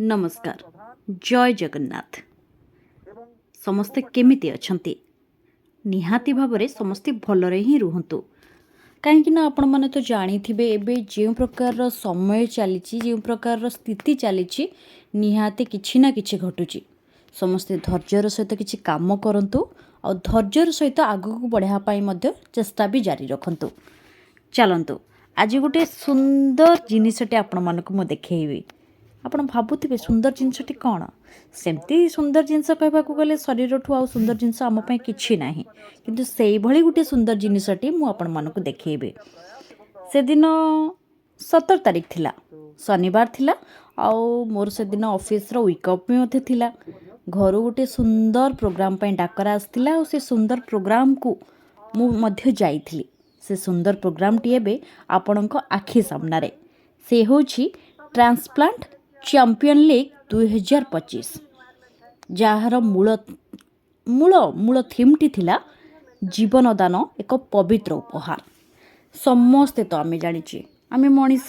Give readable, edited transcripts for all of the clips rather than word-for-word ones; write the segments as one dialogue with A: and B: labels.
A: ନମସ୍କାର, ଜୟ ଜଗନ୍ନାଥ। ସମସ୍ତେ କେମିତି ଅଛନ୍ତି? ନିହାତି ଭାବରେ ସମସ୍ତେ ଭଲରେ ହିଁ ରୁହନ୍ତୁ, କାହିଁକି ନା ଆପଣମାନେ ତ ଜାଣିଥିବେ, ଏବେ ଯେଉଁ ପ୍ରକାରର ସମୟ ଚାଲିଛି, ଯେଉଁ ପ୍ରକାରର ସ୍ଥିତି ଚାଲିଛି, ନିହାତି କିଛି ନା କିଛି ଘଟୁଛି। ସମସ୍ତେ ଧୈର୍ଯ୍ୟର ସହିତ କିଛି କାମ କରନ୍ତୁ ଆଉ ଧୈର୍ଯ୍ୟର ସହିତ ଆଗକୁ ବଢ଼ିବା ପାଇଁ ମଧ୍ୟ ଚେଷ୍ଟା ବି ଜାରି ରଖନ୍ତୁ। ଚାଲନ୍ତୁ, ଆଜି ଗୋଟେ ସୁନ୍ଦର ଜିନିଷଟି ଆପଣମାନଙ୍କୁ ମୁଁ ଦେଖେଇବି। ଆପଣ ଭାବୁଥିବେ, ସୁନ୍ଦର ଜିନିଷଟି କ'ଣ? ସେମିତି ସୁନ୍ଦର ଜିନିଷ କହିବାକୁ ଗଲେ ଶରୀରଠୁ ଆଉ ସୁନ୍ଦର ଜିନିଷ ଆମ ପାଇଁ କିଛି ନାହିଁ, କିନ୍ତୁ ସେଇଭଳି ଗୋଟେ ସୁନ୍ଦର ଜିନିଷଟି ମୁଁ ଆପଣମାନଙ୍କୁ ଦେଖେଇବି। ସେଦିନ 17 ତାରିଖ ଥିଲା, ଶନିବାର ଥିଲା ଆଉ ମୋର ସେଦିନ ଅଫିସର ୱିକ୍ ଅଫ୍ ବି ମଧ୍ୟ ଥିଲା। ଘରୁ ଗୋଟେ ସୁନ୍ଦର ପ୍ରୋଗ୍ରାମ୍ ପାଇଁ ଡାକରା ଆସିଥିଲା ଆଉ ସେ ସୁନ୍ଦର ପ୍ରୋଗ୍ରାମକୁ ମୁଁ ମଧ୍ୟ ଯାଇଥିଲି। ସେ ସୁନ୍ଦର ପ୍ରୋଗ୍ରାମଟି ଏବେ ଆପଣଙ୍କ ଆଖି ସାମ୍ନାରେ। ସେ ହେଉଛି ଟ୍ରାନ୍ସପ୍ଲାଣ୍ଟ ଚାମ୍ପିଅନ୍ ଲିଗ୍ 2025, ଯାହାର ମୂଳ ମୂଳ ମୂଳ ଥିମ୍ଟି ଥିଲା ଜୀବନଦାନ ଏକ ପବିତ୍ର ଉପହାର। ସମସ୍ତେ ତ ଆମେ ଜାଣିଛେ, ଆମେ ମଣିଷ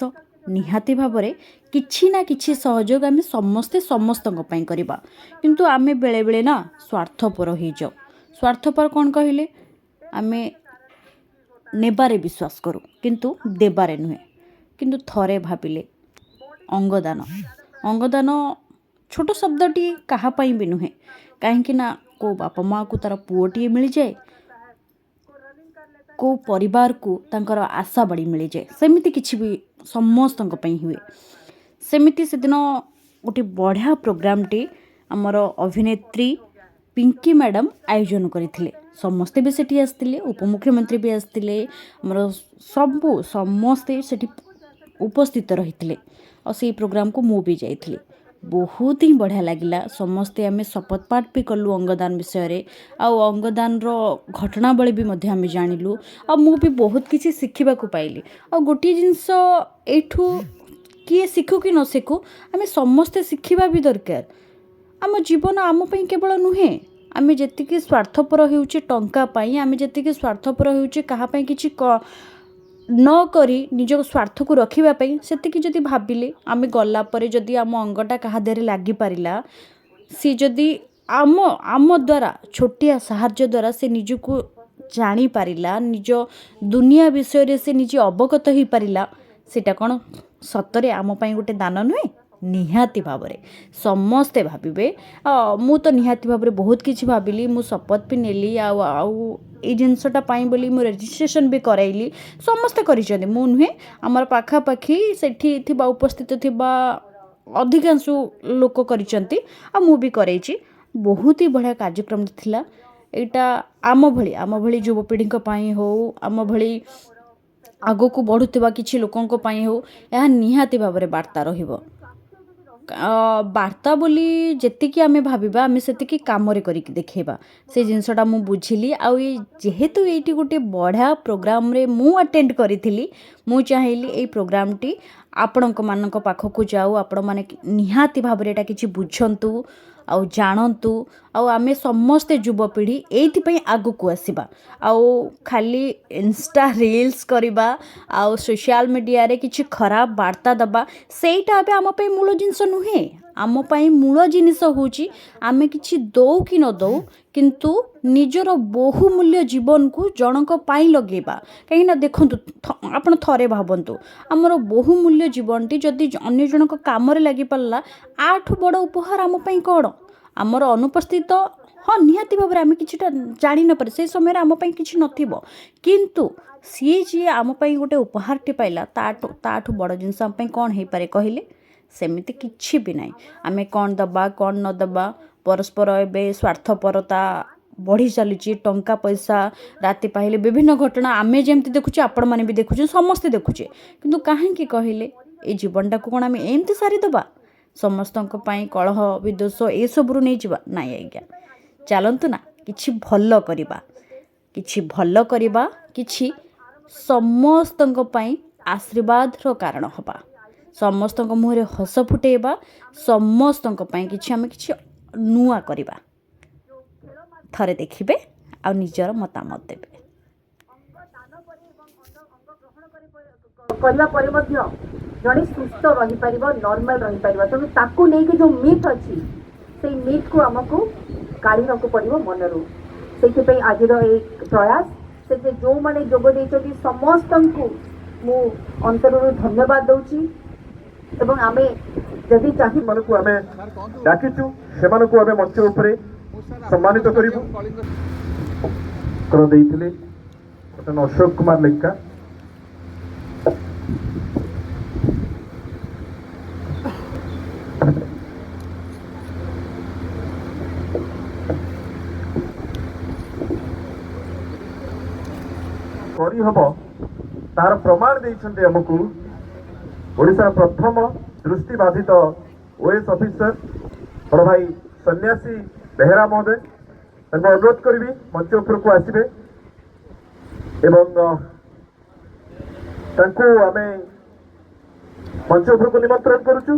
A: ନିହାତି ଭାବରେ କିଛି ନା କିଛି ସହଯୋଗ ଆମେ ସମସ୍ତେ ସମସ୍ତଙ୍କ ପାଇଁ କରିବା। କିନ୍ତୁ ଆମେ ବେଳେବେଳେ ନା ସ୍ୱାର୍ଥପର ହେଇଯାଉ। ସ୍ୱାର୍ଥପର କ'ଣ କହିଲେ, ଆମେ ନେବାରେ ବିଶ୍ୱାସ କରୁ କିନ୍ତୁ ଦେବାରେ ନୁହେଁ। କିନ୍ତୁ ଥରେ ଭାବିଲେ, ଅଙ୍ଗଦାନ, ଅଙ୍ଗଦାନ ଛୋଟ ଶବ୍ଦଟି କାହା ପାଇଁ ବି ନୁହେଁ। କାହିଁକି ନା କେଉଁ ବାପା ମାଆକୁ ତା'ର ପୁଅଟିଏ ମିଳିଯାଏ, କେଉଁ ପରିବାରକୁ ତାଙ୍କର ଆଶା ବାଡ଼ି ମିଳିଯାଏ, ସେମିତି କିଛି ବି ସମସ୍ତଙ୍କ ପାଇଁ ହୁଏ। ସେମିତି ସେଦିନ ଗୋଟେ ବଢ଼ିଆ ପ୍ରୋଗ୍ରାମଟି ଆମର ଅଭିନେତ୍ରୀ ପିଙ୍କି ମ୍ୟାଡ଼ାମ୍ ଆୟୋଜନ କରିଥିଲେ। ସମସ୍ତେ ବି ସେଠି ଆସିଥିଲେ, ଉପମୁଖ୍ୟମନ୍ତ୍ରୀ ବି ଆସିଥିଲେ, ଆମର ସବୁ ସମସ୍ତେ ସେଠି ଉପସ୍ଥିତ ରହିଥିଲେ ଆଉ ସେଇ ପ୍ରୋଗ୍ରାମକୁ ମୁଁ ବି ଯାଇଥିଲି। ବହୁତ ହିଁ ବଢ଼ିଆ ଲାଗିଲା। ସମସ୍ତେ ଆମେ ଶପଥ ପାଠ ବି କଲୁ ଅଙ୍ଗଦାନ ବିଷୟରେ ଆଉ ଅଙ୍ଗଦାନର ଘଟଣାବଳୀ ବି ମଧ୍ୟ ଆମେ ଜାଣିଲୁ ଆଉ ମୁଁ ବି ବହୁତ କିଛି ଶିଖିବାକୁ ପାଇଲି। ଆଉ ଗୋଟିଏ ଜିନିଷ ଏଇଠୁ କିଏ ଶିଖୁ କି ନ ଶିଖୁ, ଆମେ ସମସ୍ତେ ଶିଖିବା ବି ଦରକାର। ଆମ ଜୀବନ ଆମ ପାଇଁ କେବଳ ନୁହେଁ। ଆମେ ଯେତିକି ସ୍ୱାର୍ଥପର ହେଉଛେ ଟଙ୍କା ପାଇଁ, ଆମେ ଯେତିକି ସ୍ୱାର୍ଥପର ହେଉଛେ କାହା ପାଇଁ କିଛି ନ କରି ନିଜ ସ୍ୱାର୍ଥକୁ ରଖିବା ପାଇଁ, ସେତିକି ଯଦି ଭାବିଲେ ଆମେ ଗଲା ପରେ ଯଦି ଆମ ଅଙ୍ଗଟା କାହା ଦେହରେ ଲାଗିପାରିଲା, ସିଏ ଯଦି ଆମ ଦ୍ୱାରା, ଛୋଟିଆ ସାହାଯ୍ୟ ଦ୍ୱାରା ସେ ନିଜକୁ ଜାଣିପାରିଲା, ନିଜ ଦୁନିଆ ବିଷୟରେ ସେ ନିଜେ ଅବଗତ ହେଇପାରିଲା, ସେଇଟା କ'ଣ ସତରେ ଆମ ପାଇଁ ଗୋଟେ ଦାନ ନୁହେଁ? ନିହାତି ଭାବରେ ସମସ୍ତେ ଭାବିବେ। ମୁଁ ତ ନିହାତି ଭାବରେ ବହୁତ କିଛି ଭାବିଲି। ମୁଁ ଶପଥ ବି ନେଲି ଆଉ ଆଉ ଏଇ ଜିନିଷଟା ପାଇଁ ବୋଲି ମୁଁ ରେଜିଷ୍ଟ୍ରେସନ୍ ବି କରାଇଲି। ସମସ୍ତେ କରିଛନ୍ତି, ମୁଁ ନୁହେଁ, ଆମର ପାଖାପାଖି ସେଠି ଥିବା, ଉପସ୍ଥିତ ଥିବା ଅଧିକାଂଶ ଲୋକ କରିଛନ୍ତି ଆଉ ମୁଁ ବି କରେଇଛି। ବହୁତ ହି ବଢ଼ିଆ କାର୍ଯ୍ୟକ୍ରମ ଥିଲା ଏଇଟା। ଆମ ଭଳି ଯୁବପିଢ଼ିଙ୍କ ପାଇଁ ହଉ, ଆମ ଭଳି ଆଗକୁ ବଢ଼ୁଥିବା କିଛି ଲୋକଙ୍କ ପାଇଁ ହଉ, ଏହା ନିହାତି ଭାବରେ ବାର୍ତ୍ତା ରହିବ। ବାର୍ତ୍ତା ବୋଲି ଯେତିକି ଆମେ ଭାବିବା, ଆମେ ସେତିକି କାମରେ କରିକି ଦେଖେଇବା। ସେ ଜିନିଷଟା ମୁଁ ବୁଝିଲି। ଆଉ ଏଇ ଯେହେତୁ ଏଇଠି ଗୋଟେ ବଢ଼ିଆ ପ୍ରୋଗ୍ରାମରେ ମୁଁ ଆଟେଣ୍ଡ କରିଥିଲି, ମୁଁ ଚାହିଁଲି ଏଇ ପ୍ରୋଗ୍ରାମଟି ଆପଣଙ୍କ ମାନଙ୍କ ପାଖକୁ ଯାଉ। ଆପଣମାନେ ନିହାତି ଭାବରେ ଏଇଟା କିଛି ବୁଝନ୍ତୁ ଆଉ ଜାଣନ୍ତୁ ଆଉ ଆମେ ସମସ୍ତେ ଯୁବପିଢ଼ି ଏଇଥିପାଇଁ ଆଗକୁ ଆସିବା। ଆଉ ଖାଲି ଇନଷ୍ଟା ରିଲ୍ସ କରିବା ଆଉ ସୋସିଆଲ ମିଡ଼ିଆରେ କିଛି ଖରାପ ବାର୍ତ୍ତା ଦେବା, ସେଇଟା ଏବେ ଆମ ପାଇଁ ମୂଳ ଜିନିଷ ନୁହେଁ। ଆମ ପାଇଁ ମୂଳ ଜିନିଷ ହେଉଛି, ଆମେ କିଛି ଦଉ କି ନ ଦଉ, କିନ୍ତୁ ନିଜର ବହୁମୂଲ୍ୟ ଜୀବନକୁ ଜଣଙ୍କ ପାଇଁ ଲଗେଇବା। କାହିଁକିନା ଦେଖନ୍ତୁ, ଆପଣ ଥରେ ଭାବନ୍ତୁ, ଆମର ବହୁମୂଲ୍ୟ ଜୀବନଟି ଯଦି ଅନ୍ୟ ଜଣଙ୍କ କାମରେ ଲାଗିପାରିଲା, ୟାଠୁ ବଡ଼ ଉପହାର ଆମ ପାଇଁ କ'ଣ? ଆମର ଅନୁପସ୍ଥିତ, ହଁ, ନିହାତି ଭାବରେ ଆମେ କିଛିଟା ଜାଣିନପାରେ, ସେଇ ସମୟରେ ଆମ ପାଇଁ କିଛି ନଥିବ, କିନ୍ତୁ ସିଏ ଯିଏ ଆମ ପାଇଁ ଗୋଟେ ଉପହାରଟି ପାଇଲା, ତାଠୁ ବଡ଼ ଜିନିଷ ଆମ ପାଇଁ କ'ଣ ହେଇପାରେ କହିଲେ? ସେମିତି କିଛି ବି ନାହିଁ। ଆମେ କ'ଣ ଦେବା, କ'ଣ ନ ଦେବା, ପରସ୍ପର ଏବେ ସ୍ୱାର୍ଥପରତା ବଢ଼ି ଚାଲିଛି। ଟଙ୍କା ପଇସା, ରାତି ପାହିଲେ ବିଭିନ୍ନ ଘଟଣା ଆମେ ଯେମିତି ଦେଖୁଛେ, ଆପଣମାନେ ବି ଦେଖୁଛନ୍ତି, ସମସ୍ତେ ଦେଖୁଛେ। କିନ୍ତୁ କାହିଁକି କହିଲେ? ଏଇ ଜୀବନଟାକୁ କ'ଣ ଆମେ ଏମିତି ସାରିଦେବା, ସମସ୍ତଙ୍କ ପାଇଁ କଳହ ବିଦ୍ୱେଷ ଏସବୁରୁ ନେଇଯିବା? ନାଇଁ ଆଜ୍ଞା, ଚାଲନ୍ତୁ ନା କିଛି ଭଲ କରିବା, କିଛି ଭଲ କରିବା, କିଛି ସମସ୍ତଙ୍କ ପାଇଁ ଆଶୀର୍ବାଦର କାରଣ ହେବା, ସମସ୍ତଙ୍କ ମୁହଁରେ ହସ ଫୁଟେଇବା, ସମସ୍ତଙ୍କ ପାଇଁ କିଛି ଆମେ କିଛି ନୂଆ କରିବା। ଥରେ ଦେଖିବେ ଆଉ ନିଜର ମତାମତ ଦେବେ।
B: କରିବା ପରେ ମଧ୍ୟ ଜଣେ ସୁସ୍ଥ ରହିପାରିବ, ନର୍ମାଲ ରହିପାରିବ। ତେଣୁ ତାକୁ ନେଇକି ଯେଉଁ ମିଥ୍ ଅଛି, ସେଇ ମିଥ୍କୁ ଆମକୁ କାଢ଼ିବାକୁ ପଡ଼ିବ ମନରୁ। ସେଇଥିପାଇଁ ଆଜିର ଏଇ ପ୍ରୟାସ। ସେଥିରେ ଯେଉଁମାନେ ଯୋଗ ଦେଇଛନ୍ତି, ସମସ୍ତଙ୍କୁ ମୁଁ ଅନ୍ତରରୁ ଧନ୍ୟବାଦ ଦେଉଛି ଏବଂ ଆମେ ଯଦି ଚାହିଁ
C: ମାନଙ୍କୁ ଆମେ ଡାକିଛୁ, ସେମାନଙ୍କୁ ଆମେ ମଞ୍ଚ ଉପରେ ସମ୍ମାନିତ କରିବୁ। ଦେଇଥିଲେ ବର୍ତ୍ତମାନ ଅଶୋକ କୁମାର ଲେଙ୍କା। କରିହବ ତାର ପ୍ରମାଣ ଦେଇଛନ୍ତି ଆମକୁ ଓଡ଼ିଶାର ପ୍ରଥମ ଦୃଷ୍ଟିବାଧିତ ଓଏଏସ୍ ଅଫିସର ବଡ଼ ଭାଇ ସନ୍ନ୍ୟାସୀ ବେହେରା ମହୋଦୟ। ତାଙ୍କୁ ଅନୁରୋଧ କରିବି, ମଞ୍ଚ ଉପରକୁ ଆସିବେ ଏବଂ ତାଙ୍କୁ ଆମେ ମଞ୍ଚ ଉପରକୁ ନିମନ୍ତ୍ରଣ କରୁଛୁ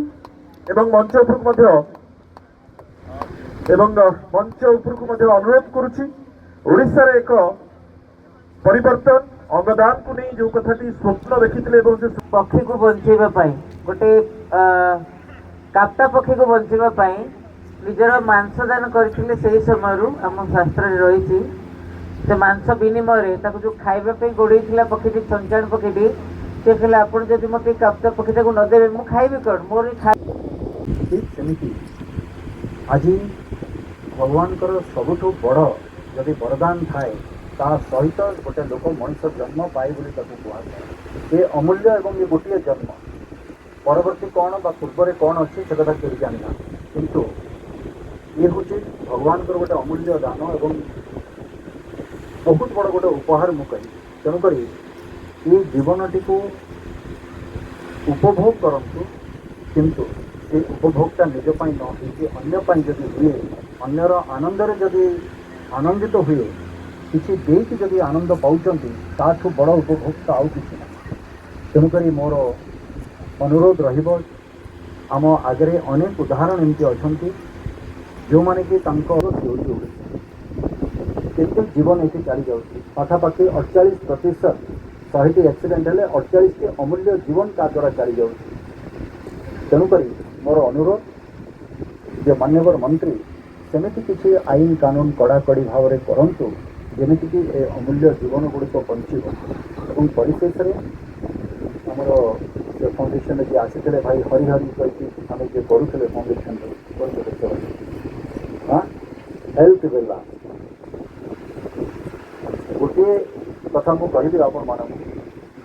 C: ଏବଂ ମଞ୍ଚ ଉପରକୁ ମଧ୍ୟ ଅନୁରୋଧ କରୁଛି। ଓଡ଼ିଶାରେ ଏକ ପରିବର୍ତ୍ତନ ଅଙ୍ଗଦାନକୁ ନେଇ ଯେଉଁ କଥାଟି ସ୍ୱପ୍ନ ଦେଖିଥିଲେ ଏବଂ ସେ
D: ପକ୍ଷୀକୁ ବଞ୍ଚେଇବା ପାଇଁ, ଗୋଟେ କାପ୍ତା ପକ୍ଷୀକୁ ବଞ୍ଚେଇବା ପାଇଁ ନିଜର ମାଂସ ଦାନ କରିଥିଲେ। ସେହି ସମୟରୁ ଆମ ଶାସ୍ତ୍ରରେ ରହିଛି, ସେ ମାଂସ ବିନିମୟରେ ତାକୁ ଯେଉଁ ଖାଇବା ପାଇଁ ଗୋଡ଼େଇଥିଲା ପକ୍ଷୀଟି, ଛଞ୍ଚାଣ ପକ୍ଷୀଟି, ସେ କହିଲେ, ଆପଣ ଯଦି ମୋତେ କାପ୍ତା ପକ୍ଷୀଟାକୁ ନଦେବେ, ମୁଁ ଖାଇବି କ'ଣ? ମୋର
E: ଠିକ୍ ସେମିତି ଆଜି ଭଗବାନଙ୍କର ସବୁଠୁ ବଡ଼ ଯଦି ବରଦାନ ଥାଏ, ତା ସହିତ ଗୋଟେ ଲୋକ ମଣିଷ ଜନ୍ମ ପାଏ ବୋଲି ତାକୁ କୁହାଯାଏ। ଏ ଅମୂଲ୍ୟ ଏବଂ ଏ ଗୋଟିଏ ଜନ୍ମ। ପରବର୍ତ୍ତୀ କ'ଣ ବା ପୂର୍ବରେ କ'ଣ ଅଛି, ସେ କଥା କେହି ଜାଣିନାହାନ୍ତି। କିନ୍ତୁ ଇଏ ହେଉଛି ଭଗବାନଙ୍କର ଗୋଟେ ଅମୂଲ୍ୟ ଦାନ ଏବଂ ବହୁତ ବଡ଼ ଗୋଟେ ଉପହାର ମୁଁ କହିବି। ତେଣୁକରି ଏ ଜୀବନଟିକୁ ଉପଭୋଗ କରନ୍ତୁ, କିନ୍ତୁ ସେ ଉପଭୋଗଟା ନିଜ ପାଇଁ ନ ହେଇକି ଅନ୍ୟ ପାଇଁ ଯଦି ହୁଏ, ଅନ୍ୟର ଆନନ୍ଦରେ ଯଦି ଆନନ୍ଦିତ ହୁଏ, କିଛି ଦେଇକି ଯଦି ଆନନ୍ଦ ପାଉଛନ୍ତି, ତାଠୁ ବଡ଼ ଉପଭୋକ୍ତା ଆଉ କିଛି ନାହିଁ। ତେଣୁକରି ମୋର ଅନୁରୋଧ ରହିବ, ଆମ ଆଗରେ ଅନେକ ଉଦାହରଣ ଏମିତି ଅଛନ୍ତି, ଯେଉଁମାନେ କି ତାଙ୍କ ହେଉଛି ଓଡ଼ିଶା। କେତେ ଜୀବନ ଏଠି ଚାଲିଯାଉଛି। ପାଖାପାଖି 48%, 100ଟି ଆକ୍ସିଡେଣ୍ଟ ହେଲେ 48ଟି ଅମୂଲ୍ୟ ଜୀବନ ତା ଦ୍ୱାରା ଚାଲିଯାଉଛି। ତେଣୁକରି ମୋର ଅନୁରୋଧ ଯେ ମାନ୍ୟବର ମନ୍ତ୍ରୀ ସେମିତି କିଛି ଆଇନ କାନୁନ କଡ଼ାକଡ଼ି ଭାବରେ କରନ୍ତୁ, ଯେମିତିକି ଏ ଅମୂଲ୍ୟ ଜୀବନ ଗୁଡ଼ିକ ବଞ୍ଚିବ। ଏବଂ ପରିଶେଷରେ ଆମର ସେ ଫାଉଣ୍ଡେସନରେ ଯିଏ ଆସିଥିଲେ, ଭାଇ ହରି ହରି କହିକି ଆମେ ଯିଏ କରୁଥିଲେ ଫାଉଣ୍ଡେସନରେ, ହଁ, ହେଲ୍ଥ ବେଲା, ଗୋଟିଏ କଥା ମୁଁ କହିବି ଆପଣମାନଙ୍କୁ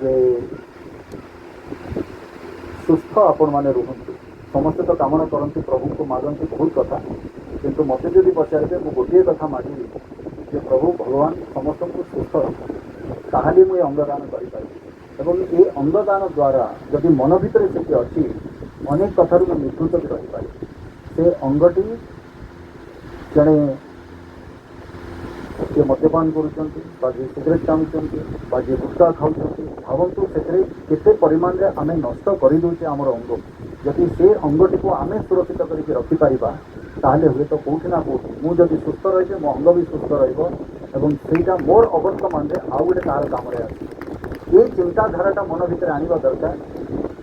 E: ଯେ ସୁସ୍ଥ ଆପଣମାନେ ରୁହନ୍ତୁ। ସମସ୍ତେ ତ କାମନା କରନ୍ତି, ପ୍ରଭୁଙ୍କୁ ମାଗନ୍ତି ବହୁତ କଥା। କିନ୍ତୁ ମୋତେ ଯଦି ପଚାରିବେ, ମୁଁ ଗୋଟିଏ କଥା ମାଗିବି ଯେ ପ୍ରଭୁ ଭଗବାନ ସମସ୍ତଙ୍କୁ ସୁସ୍ଥ ରଖନ୍ତୁ, ତାହେଲେ ମୁଁ ଏ ଅଙ୍ଗଦାନ କରିପାରିବି। ଏବଂ ଏ ଅଙ୍ଗଦାନ ଦ୍ୱାରା ଯଦି ମନ ଭିତରେ ସେଠି ଅଛି, ଅନେକ କଥାରୁ ମୁଁ ନିବୃତ୍ତ ବି ରହିପାରିବି। ସେ ଅଙ୍ଗଟି ଜଣେ ଯିଏ ମଦ୍ୟପାନ କରୁଛନ୍ତି ବା ଯିଏ ସିଗାରେଟ୍ ଟାଣୁଛନ୍ତି ବା ଯିଏ ଗୁଟଖା ଖାଉଛନ୍ତି, ଭାବନ୍ତୁ ସେଥିରେ କେତେ ପରିମାଣରେ ଆମେ ନଷ୍ଟ କରିଦେଉଛେ ଆମର ଅଙ୍ଗକୁ। ଯଦି ସେ ଅଙ୍ଗଟିକୁ ଆମେ ସୁରକ୍ଷିତ କରିକି ରଖିପାରିବା, ତାହେଲେ ହୁଏତ କେଉଁଠି ନା କେଉଁଠି ମୁଁ ଯଦି ସୁସ୍ଥ ରହିବି, ମୋ ଅଙ୍ଗ ବି ସୁସ୍ଥ ରହିବ ଏବଂ ସେଇଟା ମୋର ଅବର୍ତ୍ତମାନରେ ଆଉ ଗୋଟେ କାହାର କାମରେ ଆସିବ। ଏ ଚିନ୍ତାଧାରାଟା ମନ ଭିତରେ ଆଣିବା ଦରକାର।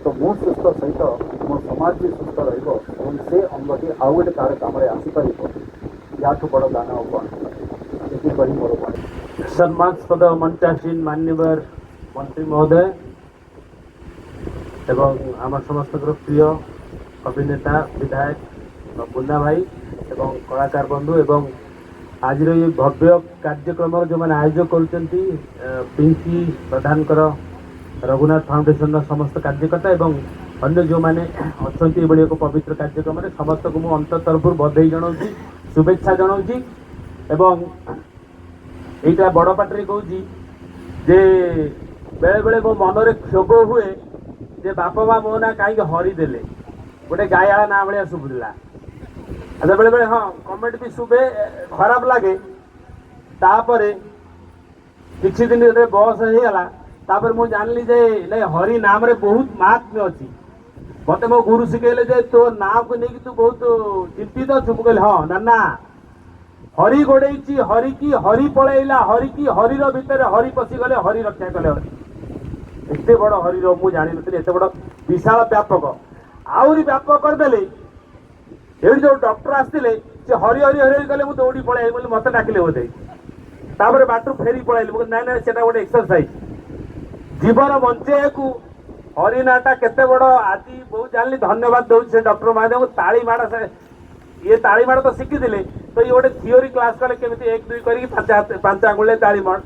E: ତ ମୁଁ ସୁସ୍ଥ ସହିତ ମୋ ସମାଜ ବି ସୁସ୍ଥ ରହିବ ଏବଂ ସେ ଅଙ୍ଗଟି ଆଉ ଗୋଟେ କାହାର କାମରେ ଆସିପାରିବ। ୟାଠୁ ବଡ଼ ଦାନ ଆଉ କ'ଣ ହେଇପାରେ? ଏତିକି କହି ମୋର ବାଣୀ।
F: ସମ୍ମାନସ୍ପଦ ମଞ୍ଚାସୀନ ମାନ୍ୟବର ମନ୍ତ୍ରୀ ମହୋଦୟ ଏବଂ ଆମ ସମସ୍ତଙ୍କର ପ୍ରିୟ ଅଭିନେତା ବିଧାୟକ ମୁନ୍ନା ଭାଇ ଏବଂ କଳାକାର ବନ୍ଧୁ ଏବଂ ଆଜିର ଏହି ଭବ୍ୟ କାର୍ଯ୍ୟକ୍ରମର ଯେଉଁମାନେ ଆୟୋଜକ କରୁଛନ୍ତି, ପିଙ୍କି ପ୍ରଧାନଙ୍କର ରଘୁନାଥ ଫାଉଣ୍ଡେସନର ସମସ୍ତ କାର୍ଯ୍ୟକର୍ତ୍ତା ଏବଂ ଅନ୍ୟ ଯେଉଁମାନେ ଅଛନ୍ତି ଏଭଳି ଏକ ପବିତ୍ର କାର୍ଯ୍ୟକ୍ରମରେ, ସମସ୍ତଙ୍କୁ ମୁଁ ଅନ୍ତର ତରଫରୁ ବଧେଇ ଜଣାଉଛି, ଶୁଭେଚ୍ଛା ଜଣାଉଛି। ଏବଂ ଏଇଟା ବଡ଼ ପାଟିରେ କହୁଛି ଯେ ବେଳେବେଳେ ମୋ ମନରେ କ୍ଷୋଭ ହୁଏ ଯେ ବାପା ମା ମୋ ନାଁ କାହିଁକି ହରି ଦେଲେ, ଗୋଟେ ଗାୟାଳ ନାଁ ଭଳିଆ ଶୁଭୁଥିଲା। ଆଚ୍ଛା, ବେଳେବେଳେ ହଁ କମେଣ୍ଟ ବି ଶୁଭେ, ଖରାପ ଲାଗେ। ତାପରେ କିଛି ଦିନ ଯେତେବେଳେ ବୟସ ହେଇଗଲା, ତାପରେ ମୁଁ ଜାଣିଲି ଯେ ନାଇଁ, ହରି ନାମରେ ବହୁତ ମାହାତ୍ମ୍ୟ ଅଛି। ମତେ ମୋ ଗୁରୁ ଶିଖେଇଲେ ଯେ ତୋ ନାଁକୁ ନେଇକି ତୁ ବହୁତ ଚିନ୍ତିତ ଅଛୁ। ମୁଁ କହିଲି, ହଁ। ନା ନା, ହରି ଗୋଡେଇଛି ହରି କି ହରି ପଳେଇଲା ହରି କି, ହରିର ଭିତରେ ହରି ପଶିଗଲେ ହରି ରକ୍ଷା କଲେ ହରି। ଏତେ ବଡ଼ ହରିର ମୁଁ ଜାଣିନଥିଲି, ଏତେ ବଡ଼ ବିଶାଳ ବ୍ୟାପକ। ଆହୁରି ବ୍ୟାପକ କରିଦେଲେ। ଏଇଠି ଯୋଉ ଡକ୍ଟର ଆସିଥିଲେ ସେ ହରି ହରି ହରି ହରି କଲେ, ମୁଁ ଦୌଡ଼ି ପଳେଇ ବୋଲି ମତେ ଡାକିଲେ ବୋଧେ। ତାପରେ ବାଟରୁ ଫେରି ପଳେଇଲି। ମୁଁ କହିଲି, ନାଇଁ ନାଇଁ, ସେଟା ଗୋଟେ ଏକ୍ସରସାଇଜ। ଜୀବନ ବଞ୍ଚେଇବାକୁ ହରି ନାଁଟା କେତେ ବଡ଼ ଆଜି ବହୁତ ଜାଣିଲି। ଧନ୍ୟବାଦ ଦଉଛି ସେ ଡକ୍ଟର ମହାଦେବଙ୍କୁ। ତାଳି ମାଡ଼, ସେ ଇଏ ତାଳି ମାଡ଼ ତ ଶିଖିଥିଲେ, ତ ଇଏ ଗୋଟେ ଥିଓରି କ୍ଲାସ କଲେ କେମିତି 1 2 କରିକି 5 ହାତ 5 ଆଙ୍ଗୁଳିରେ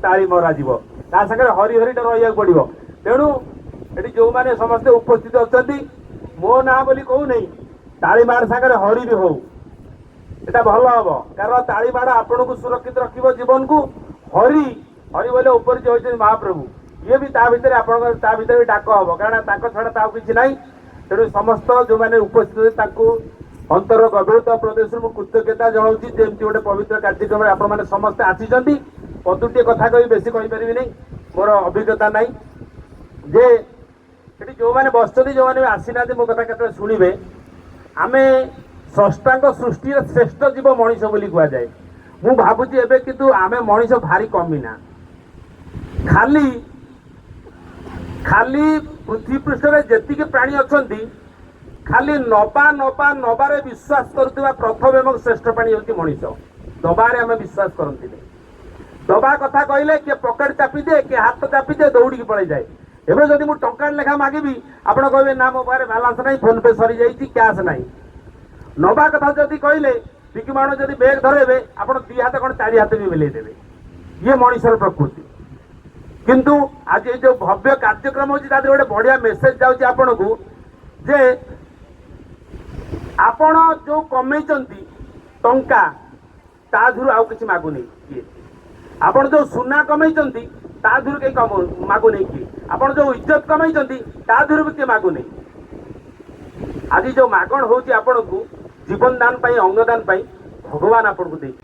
F: ତାଳି ମରାଯିବ, ତା ସାଙ୍ଗରେ ହରି ହରିଟା ରହିବାକୁ ପଡ଼ିବ। ତେଣୁ ଏଠି ଯୋଉମାନେ ସମସ୍ତେ ଉପସ୍ଥିତ ଅଛନ୍ତି, ମୋ ନାଁ ବୋଲି କହୁନାହିଁ, ତାଳି ମାଡ଼ ସାଙ୍ଗରେ ହରି ବି ହଉ, ଏଟା ଭଲ ହବ। କାରଣ ତାଳି ମାଡ଼ ଆପଣଙ୍କୁ ସୁରକ୍ଷିତ ରଖିବ ଜୀବନକୁ। ହରି ହରି ବୋଲେ ଉପରେ ଯିଏ ହେଉଛନ୍ତି ମହାପ୍ରଭୁ, ଇଏ ବି ତା ଭିତରେ ଆପଣଙ୍କ ତା ଭିତରେ ବି ଡାକ ହବ, କାରଣ ତାଙ୍କ ଛଡ଼ା ତ ଆଉ କିଛି ନାହିଁ। ତେଣୁ ସମସ୍ତ ଯୋଉମାନେ ଉପସ୍ଥିତ ଅଛନ୍ତି, ତାଙ୍କୁ ଅନ୍ତର ଗଭୀରତା ପ୍ରଦେଶରୁ ମୁଁ କୃତଜ୍ଞତା ଜଣାଉଛି ଯେ ଏମିତି ଗୋଟେ ପବିତ୍ର କାର୍ଯ୍ୟକ୍ରମରେ ଆପଣମାନେ ସମସ୍ତେ ଆସିଛନ୍ତି। ପଦୁଟିଏ କଥା କହି ବେଶୀ କହିପାରିବି ନାହିଁ, ମୋର ଅଭିଜ୍ଞତା ନାହିଁ। ଯେ ସେଠି ଯୋଉମାନେ ବସିଛନ୍ତି, ଯୋଉମାନେ ବି ଆସିନାହାନ୍ତି, ମୋ କଥା କେତେବେଳେ ଶୁଣିବେ। ଆମେ ସ୍ରଷ୍ଟାଙ୍କ ସୃଷ୍ଟିର ଶ୍ରେଷ୍ଠ ଜୀବ ମଣିଷ ବୋଲି କୁହାଯାଏ। ମୁଁ ଭାବୁଛି ଏବେ କିନ୍ତୁ ଆମେ ମଣିଷ ଭାରି କମିନା। ଖାଲି ଖାଲି ପୃଥିବୀ ପୃଷ୍ଠରେ ଯେତିକି ପ୍ରାଣୀ ଅଛନ୍ତି, ଖାଲି ନବା ନବା ନବାରେ ବିଶ୍ୱାସ କରୁଥିବା ପ୍ରଥମ ଏବଂ ଶ୍ରେଷ୍ଠ ପ୍ରାଣୀ ହେଉଛି ମଣିଷ। ଦବାରେ ଆମେ ବିଶ୍ୱାସ କରନ୍ତିନି। ଦବା କଥା କହିଲେ କିଏ ପକେଟ ଚାପିଦିଏ, କିଏ ହାତ ଚାପିଦିଏ, ଦୌଡ଼ିକି ପଳେଇଯାଏ। ଏବେ ଯଦି ମୁଁ ଟଙ୍କାଟେ ଲେଖା ମାଗିବି, ଆପଣ କହିବେ ନା ମୋ ପାଖରେ ବାଲାନ୍ସ ନାହିଁ, ଫୋନ ପେ ସରିଯାଇଛି, କ୍ୟାସ୍ ନାହିଁ। ନବା କଥା ଯଦି କହିଲେ, ପିକି ମାଣ ଯଦି ବ୍ୟାଗ ଧରେଇବେ, ଆପଣ 2 ହାତ କଣ 4 ହାତ ବି ମିଲେଇ ଦେବେ। ଇଏ ମଣିଷର ପ୍ରକୃତି। କିନ୍ତୁ ଆଜି ଏଇ ଯୋଉ ଭବ୍ୟ କାର୍ଯ୍ୟକ୍ରମ ହଉଛି, ତା ଦେହରେ ଗୋଟେ ବଢିଆ ମେସେଜ ଯାଉଛି ଆପଣଙ୍କୁ ଯେ ଆପଣ ଯୋଉ କମେଇଛନ୍ତି ଟଙ୍କା, ତା ଦେହରୁ ଆଉ କିଛି ମାଗୁନି କିଏ। ଆପଣ ଯୋଉ ସୁନା କମେଇଛନ୍ତି, ତା ଦେହରୁ କେହି ମାଗୁନି କିଏ। ଆପଣ ଯୋଉ ଇଜ୍ଜତ କମେଇଛନ୍ତି, ତା ଦେହରୁ ବି କିଏ ମାଗୁନି। ଆଜି ଯୋଉ ମାଗଣ ହଉଛି ଆପଣଙ୍କୁ ଜୀବନ ଦାନ ପାଇଁ, ଅଙ୍ଗଦାନ ପାଇଁ, ଭଗବାନ ଆପଣଙ୍କୁ ଦେଇଛନ୍ତି।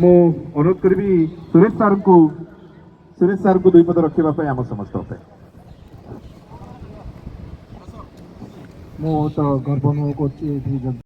C: ମୁଁ ଅନୁରୋଧ କରିବି ସୁରେଶ ସାର୍ଙ୍କୁ, ସୁରେଶ ସାର୍ଙ୍କୁ ଦୁଇ ପଦ ରଖିବା ପାଇଁ ଆମ ସମସ୍ତଙ୍କ ପାଇଁ।
E: ମୁଁ ତ ଗର୍ବ ଅନୁଭବ କରୁଛି ଏଇଠି।